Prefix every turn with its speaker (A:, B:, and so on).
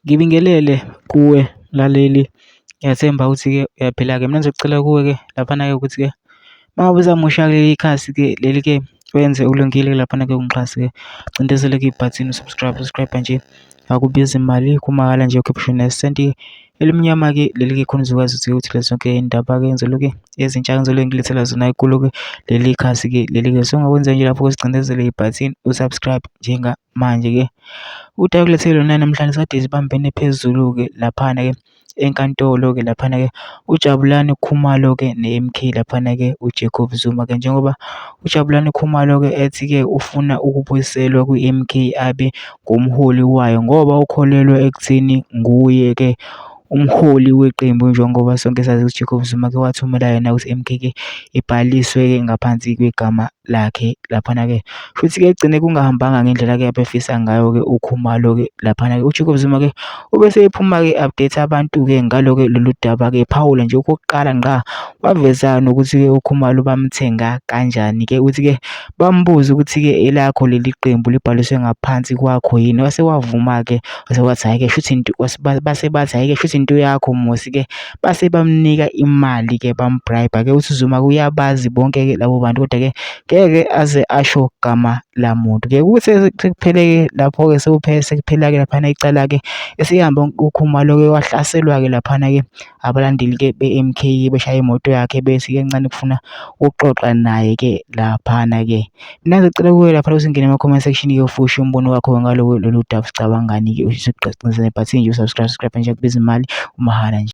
A: Ngibingelele kuwe mlaleli, ngiyathemba ukuthi-ke uyaphila-ke. Mina ngizocela kuwe-ke laphana-ke ukuthi-ke uma ngabe uzamusha kuleli khasi-ke leli-ke wenze ulungile laphana-ke ungixhase-ke, cindezela-ke ibhathini subscribe nje, akubizi imali, kumakhala nje ukhiphe nesenti elimnyama-ke leli-ke khona uzokwazi ukuthi uthole zonke iy'ndaba-ke ngizolo-ke ezintsha ngizolo ngilethela zona kulo-ke leli khasi-ke leli-ke. So ongakwenza nje lapho usicindezele ibhathini usubscribe njengamanje-ke. Udaba ekulethele lona namhlanje kade zibambene phezulu-ke laphana-ke enkantolo-ke laphana-ke uJabulani Khumalo-ke ne-MK laphana-ke uJacob Zuma-ke, njengoba uJabulani Khumalo-ke ethi-ke ufuna ukubuyiselwa kwi-MK abe ngumholi wayo ngoba ukholelwa ekutheni nguye-ke umholi weqembu, njengoba sonke sazi ukuthi Jacob Zuma-ke wathumela yena ukuthi MK-ke ibhaliswe-ke ngaphansi kwegama lakhe laphana-ke. Futhi-ke egcine kungahambanga ngendlela-ke abefisa ngayo-ke uKhumalo-ke laphana-ke. UJacob Zuma-ke ubese ephuma-ke update abantu-ke ngalo-ke lolu daba-ke, phawula nje okokuqala ngqa waveza nokuthi-ke uKhumalo bamthenga kanjani-ke, ukuthi-ke bambuza ukuthi-ke elakho leli qembu libhaliswe ngaphansi kwakho yini, wase wavuma-ke wase wathi hhayi-ke shuthi base bathi hhayi-ke shuthi into yakho musi-ke, base bamnika imali-ke bambribe-ke. Uthi Zuma-ke uyabazi bonke-ke labo bantu, kodwa-ke ngeke aze asho gama la muntu-ke. Kuthi sekuphele-ke lapho-ke sekuphela-ke laphana icala-ke esihamba uKhumalo-ke wahlaselwa-ke laphana-ke abalandeli-ke be-MK beshaya imoto yakhe bethi-ke encane kufuna ukuxoxa naye-ke laphana-ke. Mina ngicela kuwe lapha usingene ema-comment section-ke ufushe umbono wakho ngalo lolu daba, sicabangani-ke, usicindezele ibhathini nje usubscribe nje, akubizi imali, umahhala nje.